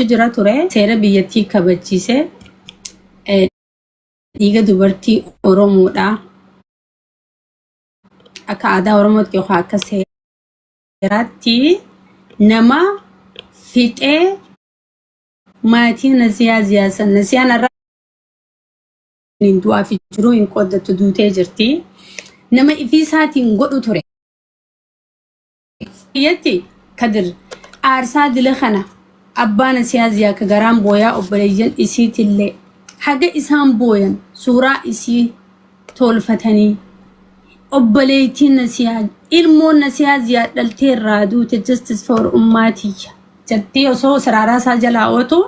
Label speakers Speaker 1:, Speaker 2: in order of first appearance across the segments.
Speaker 1: Jira ture seera biyyattii kabachiise, dhiiga dubartii Oromoodha. Akka aadaa Oromootti yookaan akka seeraatti nama fixee maatii Nasiyaa Ziyaasan, Nasiyaan har'a du'aa fi jiruu hin qooddattu, duutee jirti. Nama ifii isaatiin godhu ture. Biyyatti Kadir aarsaa dila kana abbaa Nasiyaa Ziyaa ka garaan booyaa, obboleeyyan isiitillee haga isaan booyan suuraa isii tolfatanii, obboleettiin Nasiyaa, ilmoon Nasiyaa Ziyaa dhaltee irraa duute, "Justice for ummaatiyya" jettee osoo saraaraa isaa jalaa ootu,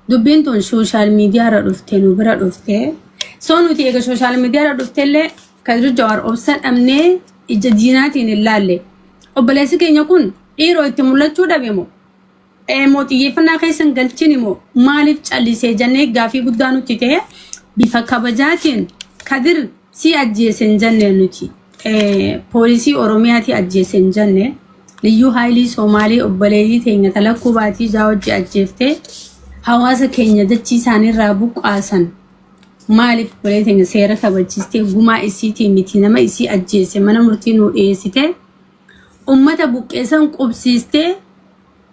Speaker 1: dubbiin tun social media irra dhufte, nu bira dhufte. So nuti eega social media irra dhuftellee Kadir Jawaar obsa dhabnee ija diinaatiin hin laalle. Obboleessi keenya kun dhiiroo itti mul'achuu dhabe moo? Moo xiyyeeffannaa keessan galchini moo maaliif callisee jennee gaafii guddaa nutti ta'e. Bifa kabajaatiin Kadir si ajjeese hin jenne nuti. Poolisii Oromiyaati ajjeese hin jenne. Liyyuu Haayilii Soomaalii obboleeyyii teenya talakkuu baatii 6 hojii ajjeeftee hawaasa keenya dachii isaaniirraa buqqaasan. Maaliif obboleettii teenya seera kabachiistee, gumaa isiitii miti, nama isii ajjeese mana murtii nuu dhiyeessitee, ummata buqqeessan qubsiistee,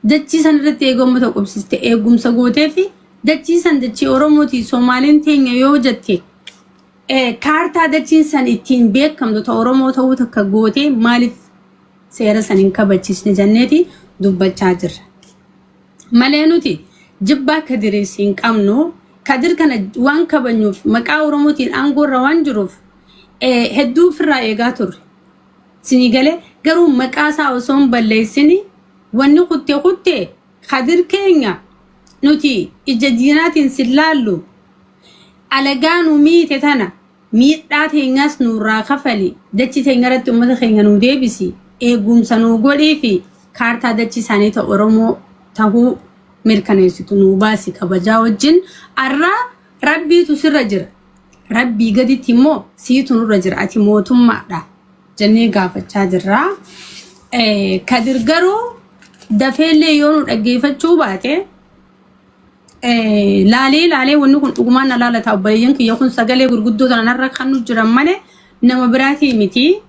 Speaker 1: dachii san irratti eega ummata qubsiiste, eegumsa gootee fi dachii san dachii Oromooti Soomaaliin teenya yoo jette, kaartaa dachiin san ittiin beekamtu ta Oromoo ta'uu takka gootee, maaliif seera san hin kabachiisne jenneeti dubbachaa jirra. Malee nuti jibbaa Kadiris hin qabnu. Kadir kana waan kabajnuuf, maqaa Oromootiin aangoorra waan jiruuf hedduu ofirraa eegaa turre. Sinii galee? Garuu maqaa isaa osoo hin balleessini wanni kutte kutte. Kadir keenya, nuti ija diinaatiin sin laallu. Alagaa nu miite tana miidhaa teenyaas nurraa kafali, dachi teenya irratti uummata keenya nuu deebisi, eegumsa nuu godhii fi kaartaa dachi isaanii ta'u Oromoo tahuu mirkaneessitu nuu baasi. Kabajaa wajjin arraa Rabbiitu sirra jira. Rabbii gaditti immoo siitu nurra jira. Ati mootummaadha jennee gaafachaa jirra. Kadir garuu dafeellee yoo nu dhaggeeffachuu baate, laalee laalee wanni kun dhugumaan na laalata. Obboleeyyan kiyya kun sagalee gurguddoo tana narra kan nu jiran malee nama biraatii miti.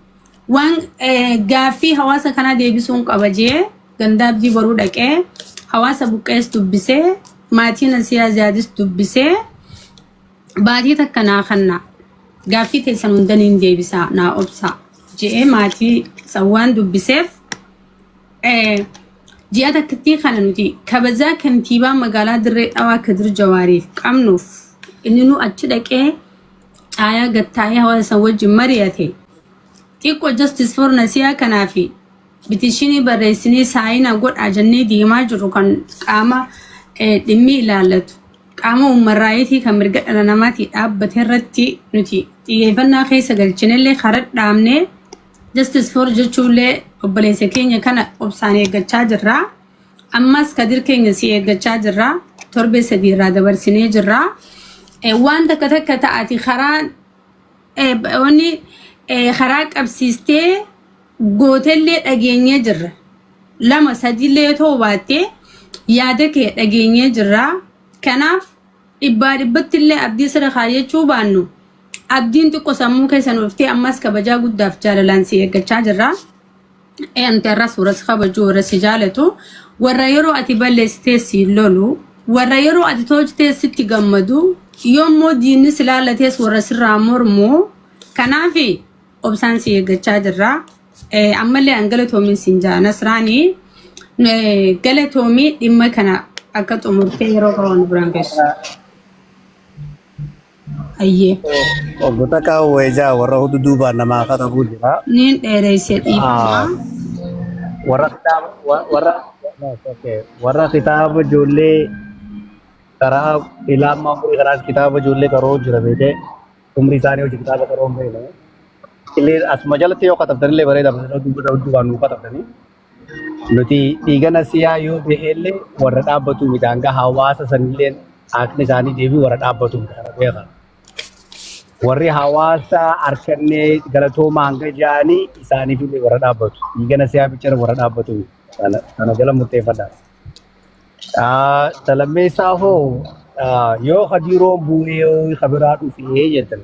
Speaker 1: Waan gaaffii hawaasa kanaa deebisuun qaba jee gandaa Abdii Boruu dhaqee hawaasa buqqees dubbisee, maatii Nasiyaa Ziyaadis dubbisee, baatii takka naa kanna, gaaffii teessan hundaniin deebisaa, naa obsaa je'ee maatii san waan dubbiseef, ji'a takkittii kana nuti kabajaa kantiibaa magaalaa Dirree Dhawaa Kadir Jawaariif qabnuuf, inni nu achi dhaqee caayaa gattaa'ee hawaasa san wajjin mari'ate, xiqqoo Justice for Nasiyaa kanaa fi petition barreessinee sign godhaa jennee deemaa jirru kan qaama dhimmi ilaallatu, qaama uummarraayitii kan mirga dhala namaatii dhaabbate irratti nuti xiyyeeffannaa keessa galchinellee karaa dhaabnee Justice for jechuullee obboleessa keenya kana obsaan eeggachaa jirra. Ammas Kadir keenya si eeggachaa jirra. Torbee 3 irraa dabarsinee jirra. Waan takka takka ta'ati karaa wanni karaa qabsiistee gootellee dhageenyee jirra. Lama sadiillee yoo ta'u baattee yaada kee dhageenyee jirra. Kanaaf dhibbaa dhibbatti illee abdii sirra kaayyachuu baannu, abdiin xiqqoo sammuu keessa nu dhuftee, ammas kabajaa guddaaf jaalalaan si eeggachaa jirra. Ante irras warra si kabaju, warra si jaalatu, warra yeroo ati balleessitee si lolu, warra yeroo ati tolchitee sitti gammadu, yoommoo diinni si laallatees warra sirraa mormu. Kanaaf obsaan si eeggachaa jirra. Ammallee an galatoomiin siin jaa. Nasraanii, galatoomii, dhimma kana akka xumurtee yeroo qaban biraan geessu. Ayyee.
Speaker 2: Obbo Takaa Weejaa warra duubaan namaa katabuu jira.
Speaker 1: Niin dheereyse, dhiifama.
Speaker 2: Warra kitaaba warra okay. Warra kitaaba ijoollee karaa ilaamaa umurii kanaas kitaaba ijoollee qaroo jira beekee, umrii isaanii hojii kitaaba qaroo hin beekne. Illee asuma jalatti yoo katabtanillee bareeda, duuba duubaan nuu katabtanii. Nuti dhiigana siyaa yoo beellee warra dhaabbatu miti, hanga hawaasa sanillee haqni isaanii deebii warra dhaabbatu miti, kana beekaa. Warri hawaasa harkannee galatooma hanga ja'anii isaaniif illee warra dhaabbatu. Dhiigana siyaa bichara warra dhaabbatu miti. Kana jala murteeffadhaa. Talammeessaa hoo yoo Kadiroon bu'ee kabiraa dhufee jettan.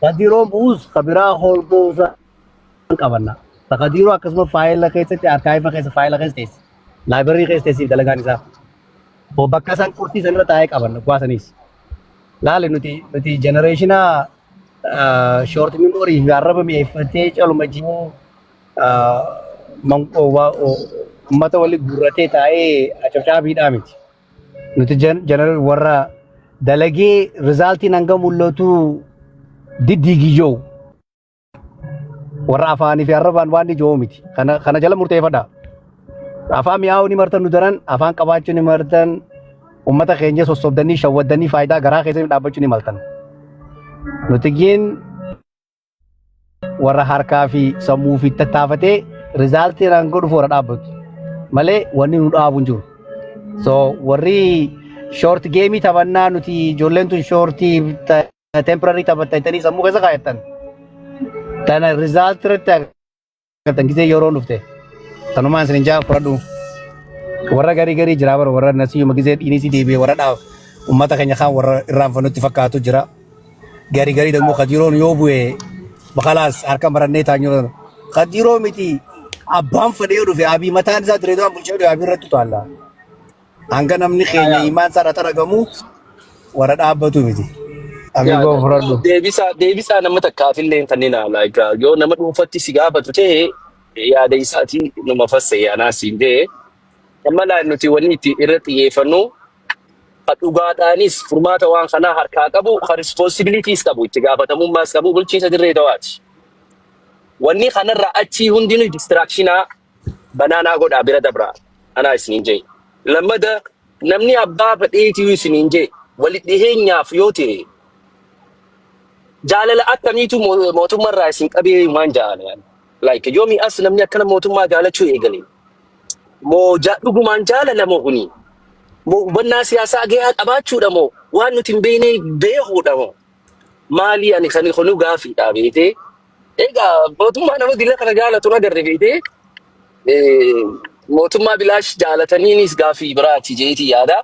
Speaker 2: Kadiroon bu'us kabiraa holqoo qabanna. Kadiroo akkasuma faayila keessatti archive keessa faayila keessa teessi. Library keessa teessi dalagaan isaa. Hoo bakka isaan qurxii sanirra taa'ee qabanna gwaasaniis. Laali nuti generation short memory fi arraba mi'eeffatee caluma jee uummata wali guurratee taa'ee acabcaabiidhaa miti. Nuti general warra dalagee resultiin hanga mul'atu diddiigiyyoo warra afaanii fi arrabaan waan ijoo miti. Kana jala murteeffadha. Afaan mi'aawuu ni martan nu daran, afaan qabaachuu ni martan, uummata keenya sossobdanii shawwaddanii faayidaa garaa keessanii dhaabbachuu ni maltan. Nuti giin warra harkaa fi sammuu fi tattaafatee resultii hanga dhufu warra dhaabbatu malee wanni nu dhaabu hin jiru. So warri short game taphannaa nuti ijoolleen tun short temporary taphattanii sammuu keessa kaayattan. Tana result irratti agartan gisee yeroo dhufte. Tanumaan isin jaa fudhadhu. Warra garii garii jira bara warra nasiyyuma gisee dhiinis deebi'ee warra dhaab uummata keenya kaan warra irraanfannutti fakkaatu jira. Garii garii ደግሞ Kadiroon yoo bu'e bakalaas harka marannee taanyoo. Kadiroo miti abbaan fedhee dhufe Abii mataan isaa direedaan bulchee dhufe Abii irratti utaalla. Hanga namni keenya imaan isaa irratti argamu warra dhaabbatu miti. Abii goo fudhadhu.
Speaker 3: Deebisaa nama takkaafillee hin kanneen like yoo nama dhuunfatti si gaafatu ta'e yaada isaati numa fassa'e anaa siin jee. Amma laa nuti wanni itti irra xiyyeeffannu ka dhugaadhaanis furmaata waan kanaa harkaa qabu, ka responsibilities qabu, itti gaafatamummaas qabu bulchiinsa Dirree Dawaati. Wanni kanarraa achii hundinuu distractionaa banaanaa godhaa bira dabraa anaa isiniin jee. Lammada namni abbaa fedheetii isiniin jee walitti dhiheenyaaf yoo ta'e jaalala akkamiitu mootummaarraa isin qabee waan jaalala. Like yoomi as namni akkana mootummaa jaalachuu eegale. Moo dhugumaan jaalala moo kuni? Moo hubannaa siyaasaa gahaa qabaachuudha moo waan nuti hin beekne beekuudha moo? Maali ani kan kunu gaafiidha beetee. Egaa mootummaa nama dila kana jaalatu na agarre beetee. Mootummaa bilaash jaalataniinis gaafii biraati jeetii yaada.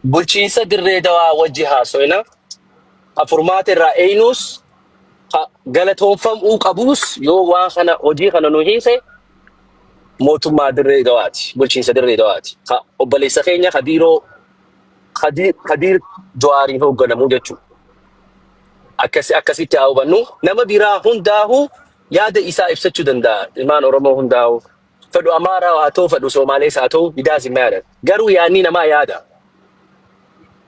Speaker 3: Bulchiinsa Dirree Dawaa wajji haasoina. Furmaata irraa eenyus galatoonfamuu qabus yoo waan kana hojii kana nu hiise mootummaa Dirree Dawaati. Bulchiinsa Dirree Dawaati. Obboleessa keenya Kadiiroo Kadiir Jawaariin hoogganamuu jechuudha. Akkasitti haa hubannu. Nama biraa hundaa'uu yaada isaa ibsachuu danda'a. Ilmaan Oromoo hundaa'uu. Fedhu Amaaraa haa ta'u, fedhu Somaalees haa ta'u, it doesn't matter. Garuu yaadni namaa yaada.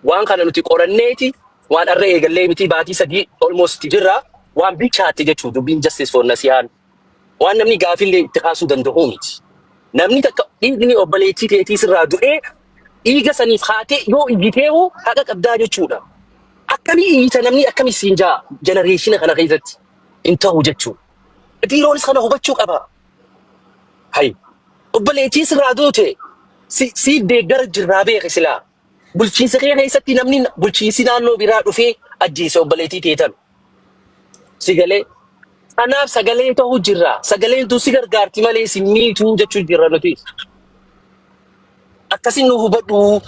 Speaker 3: Waan kana nuti qoranneeti waan arra eegallee miti, baatii 3 almost jirra waan bilchaatte jechuu dubbiin justice for Nasiyaan. Waan namni gaafillee itti kaasuu danda'u miti. Namni takka dhiigni obboleettii teetii sirraa du'ee dhiiga saniif haatee yoo iyyiteehu haqa qabdaa jechuudha. Akkamii iyyita namni akkamii siin jaa generation kana keessatti hin ta'u jechuudha. Dhiiroonis kana hubachuu qaba. Hay obboleettii sirraa duute siif deeggara jirraa beeke silaa. Bulchiinsa kee keessatti namni bulchiinsi naannoo biraa dhufee ajjeese obboleettii teetan. Si galee kanaaf sagalee ta'uu jirra. Sagaleen tun si gargaarti malee si miituu jechuu jirra nuti. Akkasin nu hubadhu.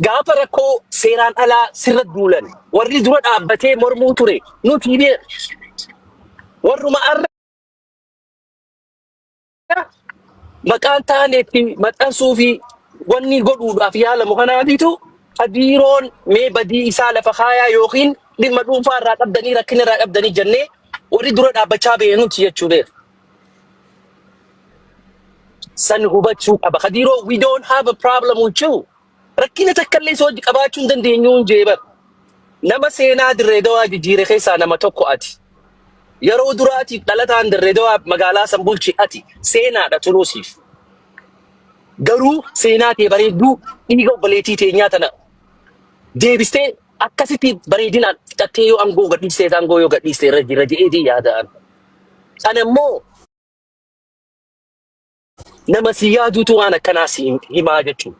Speaker 3: Gaafa rakkoo seeraan alaa sirra duulan warri dura dhaabbatee mormuu ture nuti beek. Warruma arra maqaan taanetti maxxansuu fi wanni godhuudhaaf yaalamu kanaafitu Kadiiroon mee badii isaa lafa kaayaa yookiin dhimma dhuunfaa irraa qabdanii rakkina irraa qabdanii jennee warri dura dhaabbachaa ba'e nuti jechuu beek. San hubachuu qaba. Kadiiroo, we don't have a problem with you. Rakkina takka illee si wajji qabaachuu hin dandeenyu hin jeebar. Nama seenaa Dirree Dawaa jijjiire keessaa nama tokko ati. Yeroo duraatiif dhalataan Dirree Dawaa magaalaa san bulche ati seenaadha tunuusiif. Garuu seenaa kee bareedduu dhiiga obboleettii teenyaa tana deebistee akkasitti bareedinaan fixattee yoo aangoo gadhiistee aangoo yoo gadhiistee irra jira je'eetii yaada'an. Sana immoo nama si yaaduutu waan akkanaa si himaa jechuudha.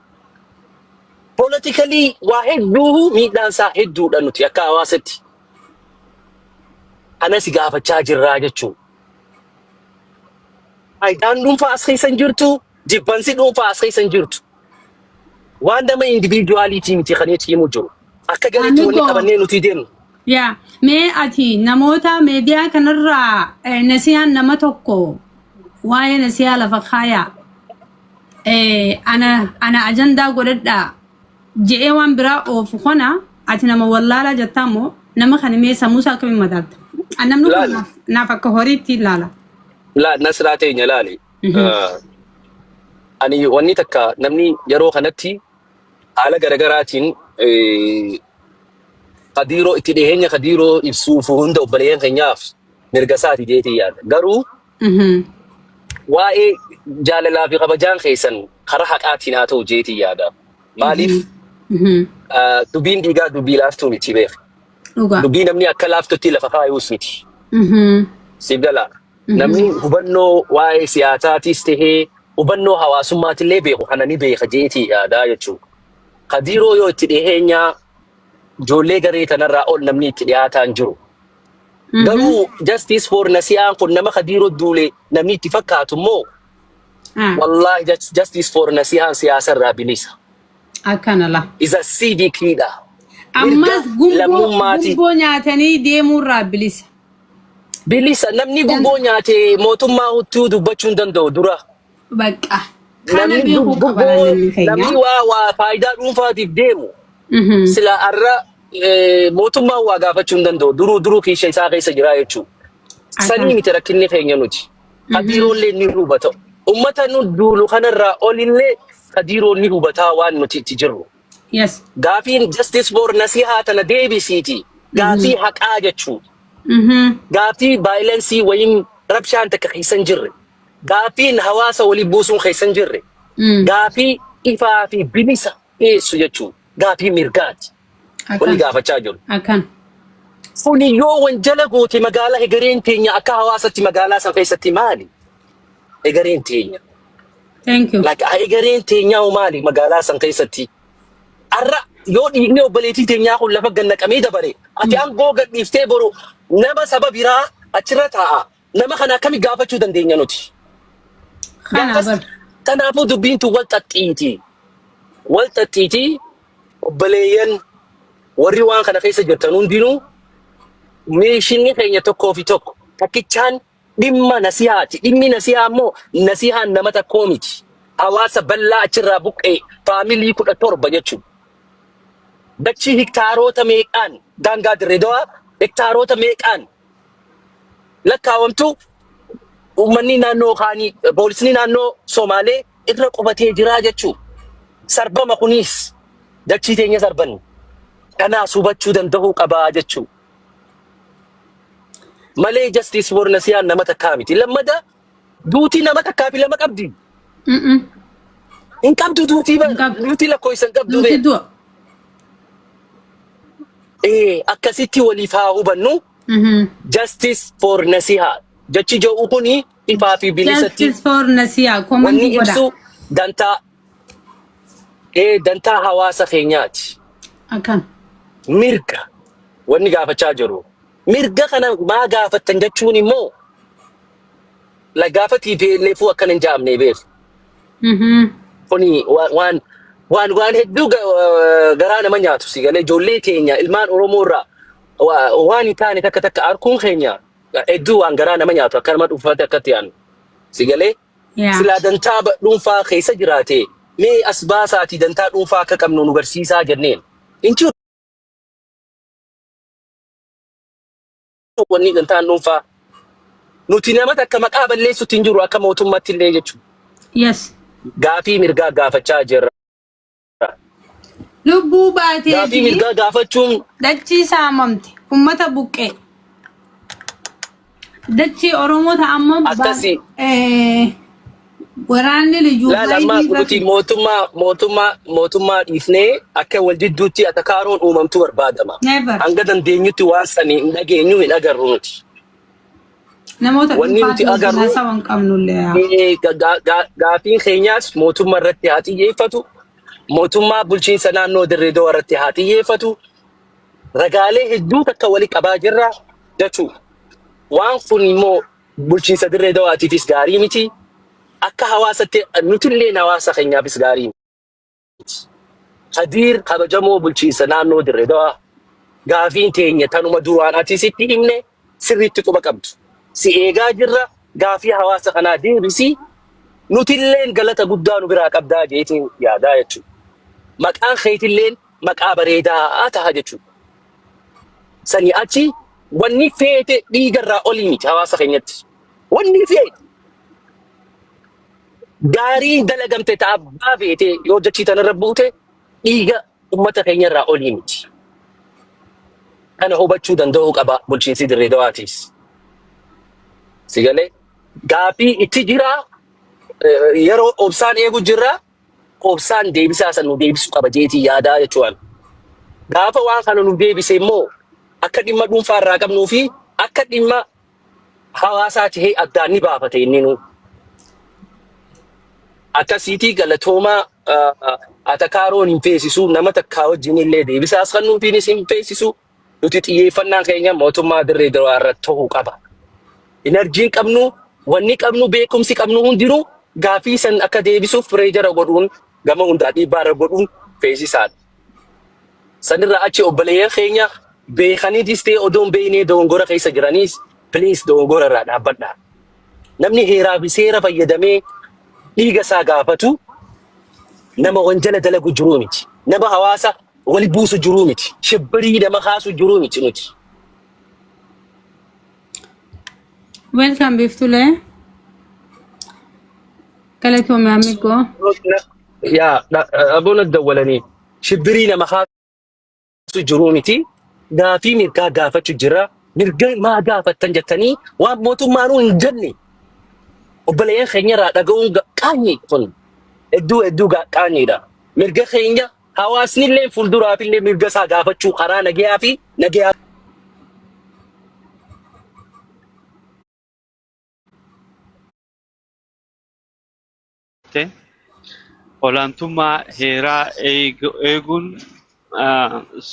Speaker 3: Politically waa hedduu miidhaan isaa hedduudha nuti akka hawaasatti. Kana si gaafachaa jirraa jechuudha. Faayidaan dhuunfaa as keessa hin jirtu. Jibbansi dhuunfaa as keessa hin jirtu. Waan nama individualiitii miti kan itti himu jiru. Akka gareetti wanni
Speaker 1: Amigo.
Speaker 3: qabannee nuti deemnu.
Speaker 1: Yaa mee ati namoota meediyaa kanarraa nasiyaan nama tokko waa'ee nasiyaa lafa kaayaa ana ajandaa godhadhaa je'ee waan biraa oofu kana ati nama wallaalaa jettaa moo nama kana mee sammuu isaa akkamiin madaalta? Namni kun
Speaker 3: Laali.
Speaker 1: naaf akka horiitti ilaala.
Speaker 3: Laa Nasraa teenya laali. Ani wanni takka namni yeroo kanatti haala garagaraatiin Kadiiroo itti dhiheenya Kadiiroo ibsuuf hunda obboleeyyan keenyaaf mirga isaati jeetii yaada. Garuu waa'ee jaalalaa fi kabajaan keessan karaa haqaatiin haa ta'u jeetii yaada. Maaliif dubbiin dhiigaa dubbii laaftuu miti beek.
Speaker 1: Dhugaa.
Speaker 3: Dubbii namni akka laaftutti lafa kaayuus miti. Siif galaa. Namni hubannoo waa'ee siyaasaatis tahee hubannoo hawaasummaatillee beeku kana ni beeka jeetii yaadaa jechuudha. Kadiiroo yoo itti dhiheenyaa ijoollee garee tanarraa ol namni itti dhiyaataa hin jiru. Garuu justice for Nasiyaan kun nama Kadiiroo duule namni itti fakkaatu immoo wallaahi justice for Nasiyaan siyaasarraa bilisa.
Speaker 1: Akkana la.
Speaker 3: Isa civic dha. Mirga
Speaker 1: Ammas gumboo
Speaker 3: lammummaati.
Speaker 1: gumboo nyaatanii deemuurraa bilisa.
Speaker 3: Bilisa namni gubboo nyaate mootummaa huttuu dubbachuu hin danda'u dura.
Speaker 1: Bakka. Kana
Speaker 3: Namni
Speaker 1: beekuu qaba
Speaker 3: gubboo
Speaker 1: namni keenya.
Speaker 3: namni waa faayidaa dhuunfaatiif deemu sila arra mootummaan waa gaafachuu hin danda'u. Duruu duruu kiisha isaa keessa jira jechuudha. Sanii miti rakkinni keenya nuti. Kadiiroollee ni hubata. Uummata nu duulu kanarraa olillee Kadiiroon ni hubataa waan nuti itti jirru. Gaafiin justice for Nasihaa tana deebisiiti. Gaafii haqaa jechuudha. Gaafii violence wayim rabshaan takka keessa hin jirre. Gaafiin hawaasa walii buusuun keessa hin jirre. Gaafii ifaa fi bilisa dhiyeessu jechuudha. Gaafii mirgaati. Wanni gaafachaa jiru.
Speaker 1: Akkan.
Speaker 3: Kuni yoo wanjala goote magaalaa egereen teenya akka hawaasatti magaalaa san keessatti maali? Egereen teenya.
Speaker 1: Thank you.
Speaker 3: Like egereen teenyaa hoo maali magaalaa san keessatti? Arra yoo dhiigni obboleettii teenyaa kun lafa gannaqamee dabare ati aangoo gadhiiftee boru nama saba biraa achirra taa'a. Nama kana akkami gaafachuu dandeenya nuti?
Speaker 1: Kana
Speaker 3: Gaafas
Speaker 1: bar.
Speaker 3: kanaafuu dubbiin tun wal xaxxiiti. Wal xaxxiiti obboleeyyan warri waan kana keessa jirtan hundinuu meeshinni keenya tokkoo fi tokko takkichaan dhimma nasihaati. Dhimmi nasihaa immoo nasihaan nama takkoo miti. Hawaasa bal'aa achirraa buqqee family 17 jechuudha. Dachii hektaaroota meeqaan daangaa Dirree Dawaa hektaaroota meeqaan lakkaawamtu uummanni naannoo kaanii poolisni naannoo Somaalee irra qubatee jira jechuudha. Sarbama kunis dachii teenya sarban. Kanaas hubachuu danda'uu qabaa jechuudha. Malee justice for Nasiyaan nama takkaa miti. Lammada duutii nama takkaa fi lama qabdi. Hin qabdu duutii
Speaker 1: Hin qabdu.
Speaker 3: duutii lakkoofsa hin qabdu
Speaker 1: Duuti
Speaker 3: beeku.
Speaker 1: du'a.
Speaker 3: Akkasitti waliif haa hubannu. Justice for Nasiha. Jechi jedhu kuni ifaa fi bilisatti
Speaker 1: Justice for Nasiha.
Speaker 3: wanni
Speaker 1: Commentii godha.
Speaker 3: ibsu dantaa dantaa hawaasa keenyaati.
Speaker 1: Akkan.
Speaker 3: Mirga wanni gaafachaa jiru. Mirga kana maa gaafattan jechuun immoo la gaafa TPLF akkana hin jaamne beeku. Kuni waan hedduu garaa nama nyaatu si galee ijoollee keenya ilmaan Oromoo irraa waan hin taane takka takka arguun keenya hedduu waan garaa nama nyaatu akka nama dhuunfaatti akkatti yaadnu. Si galee silaa dantaa dhuunfaa keessa jiraate mee as baasaatii dantaa dhuunfaa akka qabnu nu barsiisaa jenneen. Hin jiru wanni dantaan dhuunfaa. Nuti nama takka maqaa balleessutti hin jiru akka mootummaatti illee jechuudha. Gaafii mirgaa gaafachaa jirra.
Speaker 1: Lubbuu baatee
Speaker 3: Gaafii
Speaker 1: fi
Speaker 3: mirgaa gaafachuun
Speaker 1: dachii saamamte ummata buqqee. Dachii Oromoota ammoo
Speaker 3: akkasii.
Speaker 1: Waraanni liyyuu
Speaker 3: Laala amma
Speaker 1: haayilii
Speaker 3: nuti
Speaker 1: irratti
Speaker 3: mootummaa dhiifnee akka wal jidduutti atakaaroon uumamtu barbaadama.
Speaker 1: Never.
Speaker 3: Hanga dandeenyutti waan sanii hin dhageenyu hin agarru nuti.
Speaker 1: Namoota
Speaker 3: Wanni nuti
Speaker 1: dhuunfaatti wajjin
Speaker 3: agarru
Speaker 1: haasawaa hin qabnullee.
Speaker 3: Gaafiin keenyaas mootummaa irratti haa xiyyeeffatu. Mootummaa bulchiinsa naannoo Dirree Dawaa irratti haa xiyyeeffatu. Ragaalee hedduu takka wali qabaa jirra jechuudha. Waan kun immoo bulchiinsa Dirree Dawaatiifis gaarii miti. Akka hawaasatti nutilleen hawaasa keenyaafis gaarii miti. Kadiir kabajamoo bulchiinsa naannoo Dirree Dawaa gaafiin teenya tanuma duraan ati sitti himne sirriitti quba qabdu. Si eegaa jirra gaafii hawaasa kanaa deebisi nutilleen galata guddaa nu biraa qabdaa jeetiin yaadaa jechuudha. Maqaan keetilleen maqaa bareedaa taha jechuudha. Sanii achi wanni feete dhiiga irraa olii miti hawaasa keenyatti. Wanni feete gaariin dalagamte ta abbaa feete yoo dachii tanarra buute dhiiga ummata keenya irraa olii miti. Kana hubachuu danda'uu qaba bulchiinsi Dirree Dawaatiis. Si galee gaafii itti jira yeroo obsaan eegu jirra obsaan deebisaa san nu deebisuu qaba jeetii yaadaa jechuudhaan. Gaafa waan kana nu deebise immoo akka dhimma dhuunfaa irraa qabnuu fi akka dhimma hawaasaa tahee addaan ni baafate inni nu. Akkasiitii galatoomaa atakaaroon hin feesisu nama takkaa wajjin illee deebisaas kan nuufiinis hin feesisu nuti xiyyeeffannaan keenya mootummaa Dirree Dawaa irratti ta'uu qaba. Inarjiin qabnu, wanni qabnu, beekumsi qabnu hundinuu gaafii san akka deebisuuf pireejara godhuun gama hundaa dhiibbaa irra godhuun feesisaadha. Sanirraa achi obboleeyyan keenya beekaniitis ta'e odoo hin beeknee dogongora keessa jiraniis please dogongora irraa dhaabbadhaa. Namni heeraa fi seera fayyadamee dhiiga isaa gaafatu nama wanjala dalagu jiruu miti. Nama hawaasa wali buusu jiruu miti. Shibbirii nama kaasu jiruu miti nuti.
Speaker 1: Welcome Biftulee. Galatoome amigo.
Speaker 3: Yaa aboon dawwalanii shibbirii nama kaasu jiruu miti. Gaafii mirgaa gaafachu jira. Mirga maa gaafattan jettanii waan mootummaanuu hin jenne obboleeyyan keenya irraa dhaga'uun qaanyii kun hedduu hedduu qaanyiidha. Mirga keenya hawaasni illee fuulduraaf illee mirga isaa gaafachuu karaa nagayaa fi nagayaa
Speaker 4: Te olaantummaa heeraa eeguun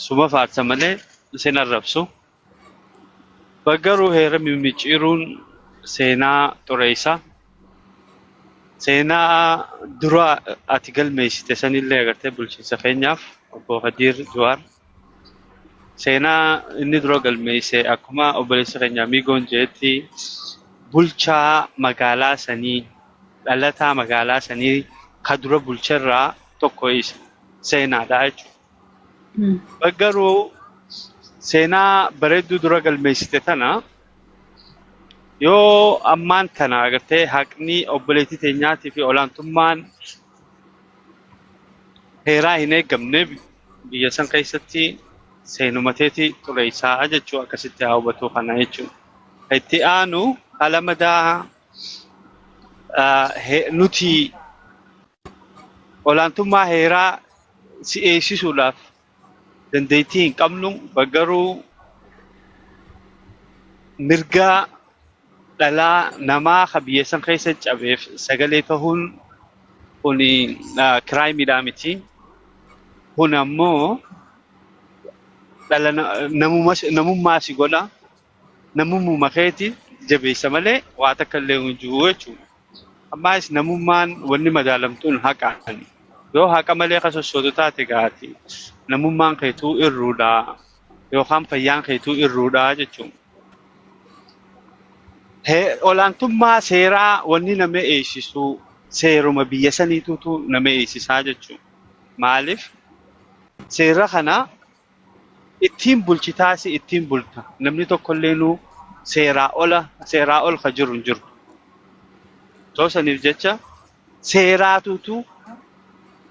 Speaker 4: suma faarsa malee sin arrabsu. Garuu heera mimicciiruun seenaa xureessa. Seenaa dura ati galmeessite sanillee agartee bulchiinsa keenyaaf obbo Kadiir Juwaar seenaa inni dura galmeesse akkuma obboleessi keenya Miigoon jedhetti bulchaa magaalaa sanii dhalataa magaalaa sanii ka dura bulcherraa tokko isa seenaadha jechuudha. Garuu seenaa bareedduu dura galmeessite tana yoo ammaan tana agartee haqni obboleettii teenyaatii fi olaantummaan heeraa hin eegamne biyya san keessatti seenumateeti xureessaa jechuu akkasitti haa hubatu kana jechuudha. Itti aanu haala madaa nuti olaantummaa heeraa si eegsisuudhaaf dandeettii hin qabnu garuu mirga dhalaa namaa ka biyya san keessa cabeef sagalee tahuun kun crimeiidhaa miti. Kun ammoo dhala namummaa si godha. Namummaa keeti jabeessa malee waa takka illee hin jiru jechuudha. Ammaas namummaan wanni madaalamtuun haqaan. Yoo haqa malee ka sossootu taate gaati namummaan keetuu irruudha yookaan fayyaan keetuu irruudha jechuudha. Olaantummaa seeraa wanni nama eegsisu seeruma biyya saniitutu nama eegsisaa jechuudha. Maaliif seera kana ittiin bulchitaasi ittiin bulta. Namni tokkollee seeraa ola seeraa ol ka jiru hin jiru. Saniif jecha seeraatutu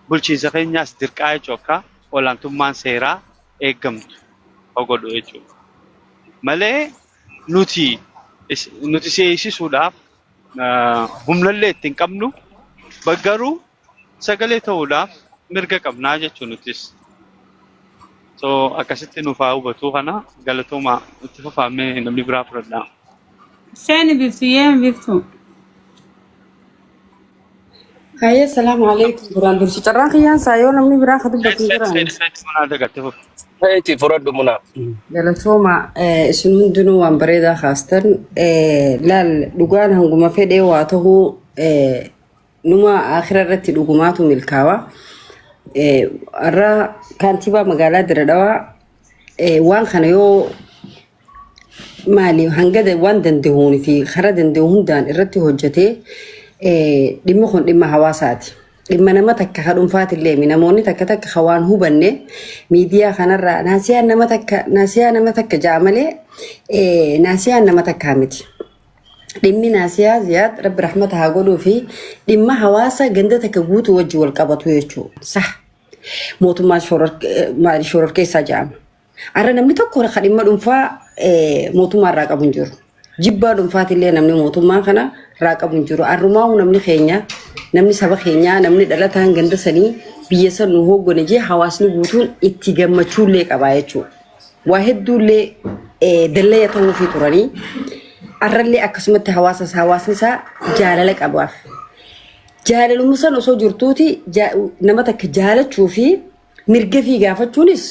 Speaker 4: bulchiinsa keenyaas dirqaa jechuudha akka olaantummaan seeraa eeggamtu godhu jechuudha. Malee nuti seesisuudhaaf humnallee ittiin qabnu garuu sagalee ta'uudhaaf mirga qabnaa jechuudha nutis. So akkasitti nuuf haa hubatu kana galatooma itti fufaamee namni biraa fudhadha.
Speaker 1: Seeni Biftu yee Biftu.
Speaker 5: Hayyee salaamu alaikum. Duraan dursi carraan kiyyaan saa yoo namni biraa ka dubbatu hin jiraan.
Speaker 4: Munaa dagatte fufu.
Speaker 3: Heeti fudhadhu munaa.
Speaker 5: Galatooma isin hundinuu waan bareedaa kaastan laal dhugaan hanguma fedhee waa tahuu. Numa akhira irratti dhugumaatu milkaawa. Har'a kaantibaa magaalaa Dirre Dhawaa waan kana yoo maali hanga waan danda'uun fi karaa danda'u hundaan irratti hojjetee, dhimmi kun dhimma hawaasaati. Dhimma nama takka ka dhuunfaatillee mi namoonni takka takka ka waan hubanne miidiyaa kanarraa naasiyaan nama takka, naasiyaa nama takka ja'a malee naasiyaan nama takkaa miti. Dhimmi Naasiyaa Ziyaad, rabbi rahmata haa godhuu, fi dhimma hawaasa ganda takka guutuu wajji wal qabatu jechuudha. Sah, mootummaan shororkeessaa jedhama. Har'a namni tokko ka dhimma dhuunfaa mootummaa irraa qabu hin jiru. Jibbaa dhuunfaatillee namni mootummaa kana irraa qabu hin jiru. Arrumaa namni keenya, namni saba keenyaa, namni dhalataan ganda sanii biyya san nu hooggane jee hawaasni guutuun itti gammachuullee qaba jechuudha. Waa hedduullee dallaya ta'uufii turanii arrallee akkasumatti hawaasa hawaasni isaa jaalala qabaaf. Jaalalumma san osoo jirtuuti nama takka jaalachuu fi mirga fi gaafachuunis,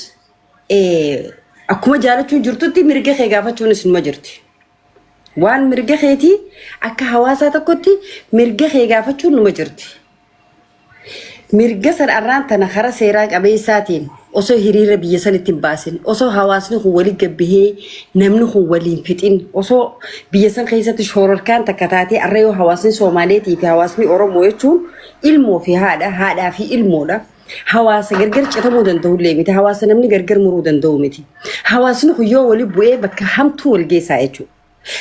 Speaker 5: akkuma jaalachuun jirtutti mirga kee gaafachuunis numa jirti. Waan mirga keetii akka hawaasaa tokkotti mirga kee gaafachuun numa jirti. Mirga san arraan tana karaa seeraa qabeessaatiin osoo hiriira biyya sanitti hin baasin, osoo hawaasni kun walii gabbihee namni kun waliin fixin, osoo biyya san keessatti shororkaan takka taatee, arra yoo hawaasni Soomaaleetii fi hawaasni Oromoo jechuun ilmoo fi haadha, haadhaa fi ilmoodha. Hawaasa gargar citamuu danda'ullee miti. Hawaasa namni gargar muruu danda'u miti. Hawaasni kun yoo wali bu'ee bakka hamtuu wal geessaa jechuudha.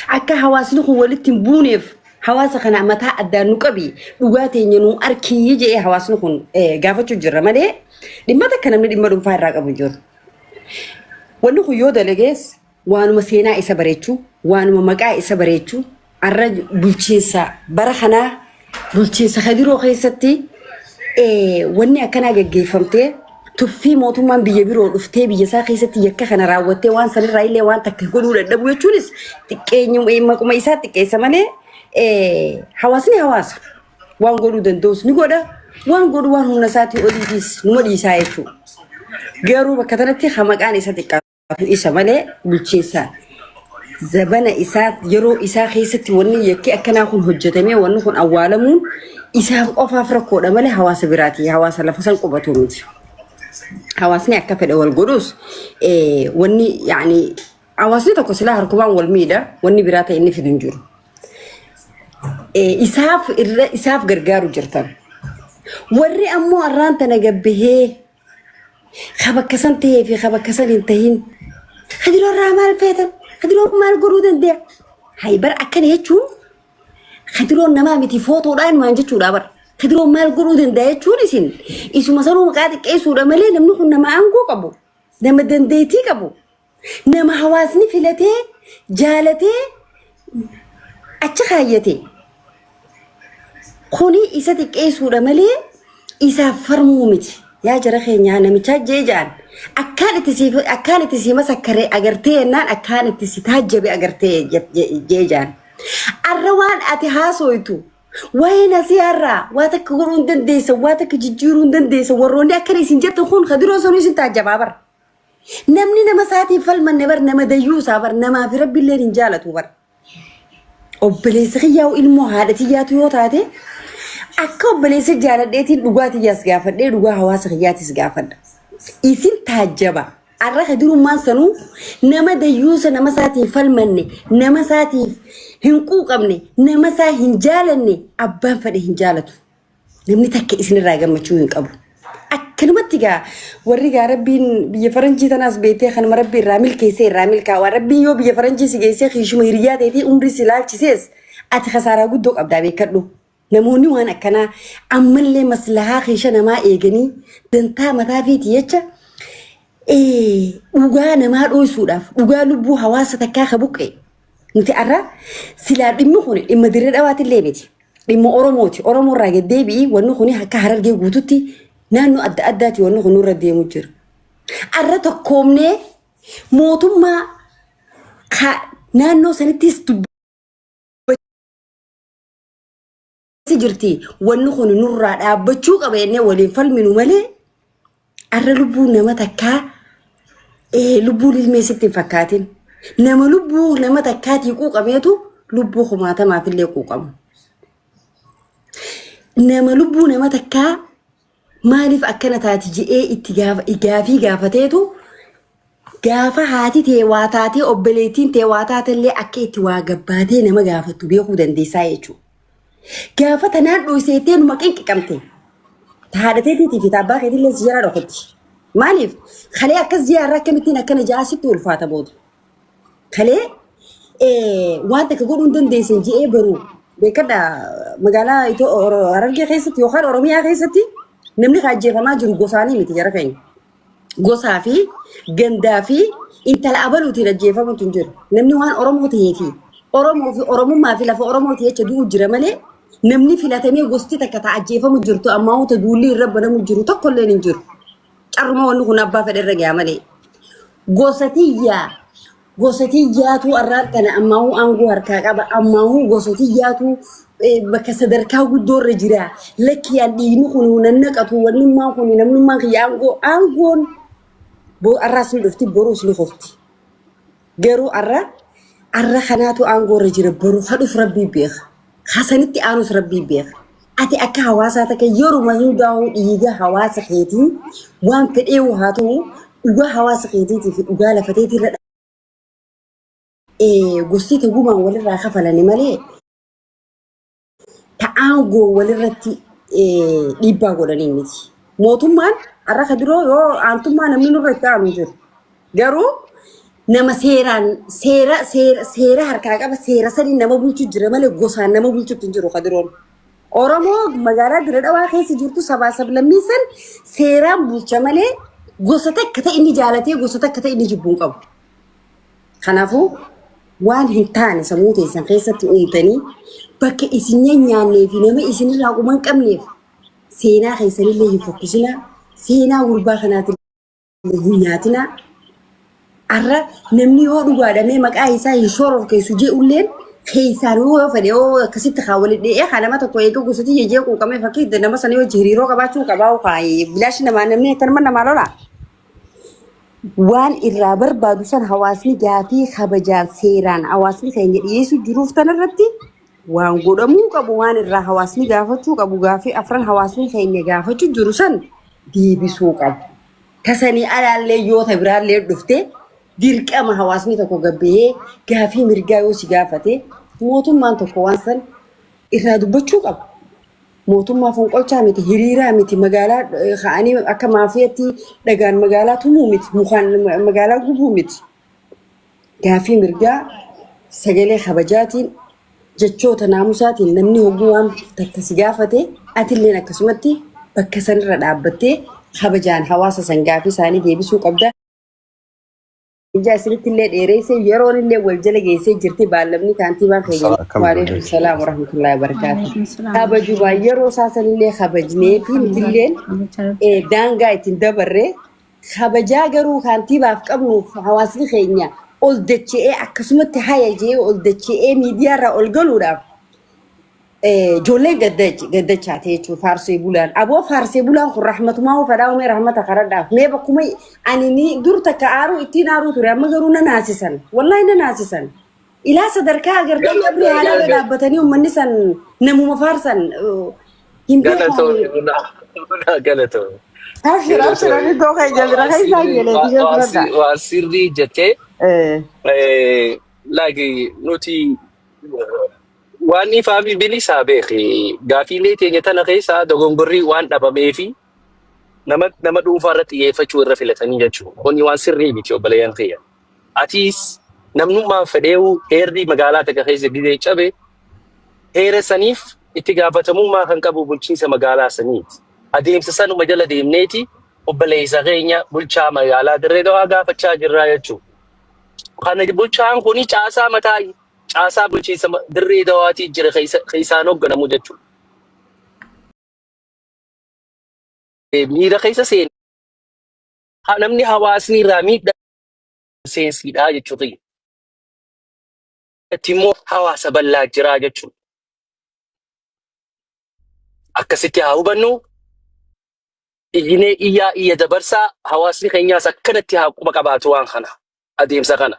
Speaker 5: Akka hawaasni kun walitti hin buuneef hawaasa kana mataa addaan nu qabi, dhugaa teenya nu arkii jedhee hawaasni kun gaafachuu jirra malee dhimma takka namni dhimma dhuunfaa irraa qabu hin jiru. Wanni kun yoo dalagees waanuma seenaa isa bareechuu, waanuma maqaa isa bareechuu. Arra bulchiinsa bara kanaa, bulchiinsa kadiroo keessatti wanni akkanaa gaggeeffamtee, tuffii mootummaan biyya biroo dhuftee biyya isaa keessatti yakka kana raawwattee waan sanirraa illee waan takka godhuu dadhabuu jechuunis xiqqeenyu maquma isaa xiqqeessa malee, hawaasni hawaasa waan godhuu danda'us ni godha, waan godhu waan humna isaatii oliitiis numa dhiisaa jechuudha. Garuu bakka kanatti ha maqaan isa xiqqaatu isa malee bulchiinsa zabana isaa yeroo isaa keessatti wanni yakki akkanaa kun hojjetamee wanni kun awwaalamuun isaaf qofaaf rakkoodha malee hawaasa biraati, hawaasa lafa san qubatu miti. Hawaasni akka fedhe wal godhus, wanni yaani hawaasni tokko silaa harkumaan wal miidha, wanni biraa ta'e inni fidu hin jiru. Isaaf irra isaaf gargaaru jirtan. Warri ammoo arraan tana gabbahee ka bakka san tahee fi ka bakka san hin tahin, kadiroo irraa maal feetan, kadiroo maal godhuu danda'a? Hay bar, akkana jechuun kadiroon namaa miti, footoodhaan waan jechuudha bar. Kadiroon maal godhuu danda'a jechuun isin isuma sanuu maqaa xiqqeessuudha malee namni kun nama aangoo qabu, nama dandeettii qabu, nama hawaasni filatee jaalatee achi kaayyate. Kuni isa xiqqeessuudha malee isaaf farmuu miti. Yaa jara keenyaa, namichaa jee ja'an akkaan itti sii masakkare agartee jennaan akkaan itti si taajjabe agartee jee ja'an. Arra waan ati haasoytu waa'ee nasiyaarraa waa takka godhuu hin dandeessan, waa takka jijjiiruu hin dandeessan. Warroonni akkana isin jettan kun kadiroo sanuu isin taajjabaa bara. Namni nama isaatiin falmanne bar nama dayyuusaa bar, namaa fi rabbiilleen hin jaalatu bar. Obboleessa kiyyaa ilmoo haadha tiyyaatu yoo taate akka obboleessa jaaladheetiin dhugaa tiyyaas gaafadhee dhugaa hawaasa kiyyaatis gaafadha. Isin taajjaba. Arra kadirummaan sanuu nama dayyuusa, nama isaatiin falmanne, nama isaatiif hin quuqamne, nama isaa hin jaalanne, abbaan fedhe hin jaalatu. Namni takka isinirraa gammachuu hin qabu. Akkanumatti gaa warri gaa rabbiin biyya faranjii tanaas beektee kanuma rabbi irraa milkeessee irraa milkaa'aa. Rabbiin yoo biyya faranjii si geessee kiishuma hiriyaa teetii umrii si laalchisees ati kasaaraa guddoo qabdaa beekadhu. Namoonni waan akkanaa ammallee maslahaa kiisha namaa eeganii dantaa mataa fiiti jecha dhugaa namaa dhoysuudhaaf dhugaa lubbuu hawaasa takkaa ka buqqe. Nuti arra silaa dhimmi kun dhimma Dirree Dhawaatillee miti. Dhimma Oromooti. Oromoo irraa gad deebi'i, wanni kun akka Harargee guututti naannoo adda addaati wanni kun nurra deemu jira. Arra tokkoomnee mootummaa naannoo sanittis dubbachaa jirti. Wanni kun nurraa dhaabbachuu qaba jennee waliin falminu malee arra lubbuu nama takkaa lubbuun ilmee sitti hin fakkaatin. Nama lubbuu nama takkaatii quuqameetu lubbuu kumaatamaaf illee quuqamu. Nama lubbuu nama takkaa maaliif akkana taati je'ee itti gaafii gaafateetu gaafa haati tee waa taatee obboleettiin tee waa taatellee akka itti waa gabbaatee nama gaafattu beekuu dandeessaa jechuudha. Gaafa tanaan dhoyseettee numa qinqiqamte. Ta haadha teetiitii fi ta abbaa keetiillee si jala dhokotti. Maaliif? Kalee akkas ji'a irraa akkamittiin akkana ja'a sitti ulfaata booda. Kalee waan takka godhuu hin dandeessan ji'ee baruu beekadha magaalaa Harargee keessatti yookaan Oromiyaa keessatti namni kan ajjeefamaa jiru gosaanii miti jara keenya. Gosaa fi gandaa fi intala abaluutiin ajjeefamutu hin jiru. Namni waan Oromoo ta'ee fi Oromoo fi Oromummaa fi lafa Oromooti jecha du'u jira malee namni filatamee gosti takka ta'a ajjeefamu jirtu ammaa wanta duulli irra banamu jiru tokko illee hin jiru. Carruma wanni kun abbaa fedhe irra ga'a malee. Gosa tiyyaa Gosa tiyyaatuu arraan tana ammaahuu aangoo harkaa qaba. Ammaahuu gosa tiyyaatuu bakka sadarkaa guddoo irra jira. Lakki an dhiigni kun nan naqatu wannummaan kun namnummaan kiyya aangoo aangoon arraas ni dhufti boruus ni kufti. Garuu arra arra kanaatu aangoo irra jira boru ka dhufu rabbii beeka. Hasanitti aanus rabbii beeka. Ati akka hawaasaa takka yeruma hundaa'uu dhiiga hawaasa keetii waan fedhee haa ta'u dhugaa hawaasa keetiitii fi dhugaa lafa teetii irra gosti tagumaan walirraa kafalani malee ta aangoo walirratti dhiibbaa godhanii miti. Mootummaan har'a ka duroo yoo aantummaa namni nurra itti aanu hin jiru. Garuu nama seeraan seera seera seera harkaa qaba seera sanii nama bulchu jira malee gosaan nama bulchutti hin jiru ka duroon. Oromoo magaalaa Dirre Dhawaa keessa jirtu sabaa sablammii san seeraan bulcha malee gosa takka ta'e inni jaalatee gosa takka ta'e inni jibbuu hin qabu. Kanaafuu waan hin taane sammuu teessan keessatti uumtanii bakka isin nyaannee fi nama isinirraa quba hin qabneef seenaa keessanillee hin fokkisinaa seenaa gurbaa kanaatillee hin nyaatinaa. Arra namni yoo dhugaadhamee maqaa isaa hin shororkeessu je'ulleen keessaan yoo fedhe yoo akkasitti haa waliin dhi'ee haa nama tokko eega gosati jejee quuqamee fakkii nama sana yoo hiriiroo qabaachuu qabaa haa bilaashi namaa namni akkanuma namaa lola. Waan irraa barbaadu san hawaasni gaafii kabajaan seeraan hawaasni keenya dhiyeessuu jiruuf tanarratti waan godhamuu qabu waan irraa hawaasni gaafachuu qabu gaafii afran hawaasni keenya gaafachuu jiru san deebisuu qabu. Tasanii alaallee yoo ta biraallee dhufte dirqama hawaasni tokko gabbahee gaafii mirgaa yoo si gaafate mootummaan tokko waan san irraa dubbachuu qaba. Mootummaa fonqolchaa miti, hiriiraa miti, magaalaa ka'anii akka maafiyatti dhagaan magaalaa tumuu miti, mukaan magaalaa gubuu miti. Gaafii mirgaa sagalee kabajaatiin jechoota naamusaatiin namni hogguu waan takka si gaafate atilleen akkasumatti bakka sanirra dhaabbattee kabajaan hawaasa san gaafii isaanii deebisuu qabda. Ijaa isinitti illee dheereessee yeroon illee wal jala geessee jirti baallamni kaantiibaan keenya.
Speaker 6: Akkam
Speaker 5: Waalaikum salaam warahmatullahi wabarakaatu.
Speaker 1: Waalaikum salaam.
Speaker 5: Kabajuma yeroo isaa sanillee kabajnee fi nutilleen daangaa ittiin dabarree kabajaa garuu kaantiibaaf qabnuuf hawaasni keenya ol dacha'ee akkasumatti haya je'ee ol dacha'ee miidiyaarraa ol galuudhaaf Ijoolleen gaddachaate jechuun faarsee bulaan. Aboo faarsee bulaan kun rahmatumaa hoo fedhaa mee rahmata karadhaaf. Mee bakkuma ani ni dur takka aaruu ittiin aaruu ture amma garuu na naasisan. Wallaahi na naasisan. Ilaa sadarkaa agartee qabrii haadhaa irra dhaabbatanii uummanni san namuma faarsan hin beeku.
Speaker 3: Galatoo galatoo.
Speaker 5: Abshir abshir ani iddoo keenya bira keessaa hin jedhee ishee fudhadha.
Speaker 3: Waa sirrii jettee like nuti waan ifaa fi bilisaa beeki. Gaafiilee teenya tana keessaa dogongorri waan dhabamee fi nama nama dhuunfaa irratti xiyyeeffachuu irra filatanii jechuudha. Kuni waan sirrii miti obboleeyyan kiyya. Atiis namnummaan fedheewu heerri magaalaa takka keessa gizee cabe heera saniif itti gaafatamummaa kan qabu bulchiinsa magaalaa saniiti. Adeemsa sanuma jala deemneeti obboleessa keenya bulchaa magaalaa Dirree Dhawaa gaafachaa jirraa jechuudha. Kana bulchaan kuni caasaa mataa caasaa bulchiinsa Dirree Dawaatii jira keessaan hoogganamu jechuudha. Miira keessa seene namni hawaasni irraa miidhaa seensiidha jechuudha. Itti immoo hawaasa bal'aa jira jechuudha. Akkasitti haa hubannu. Iyyinee iyyaa iyya dabarsaa hawaasni keenyaas akkanatti haa quba qabaatu waan kana adeemsa kana.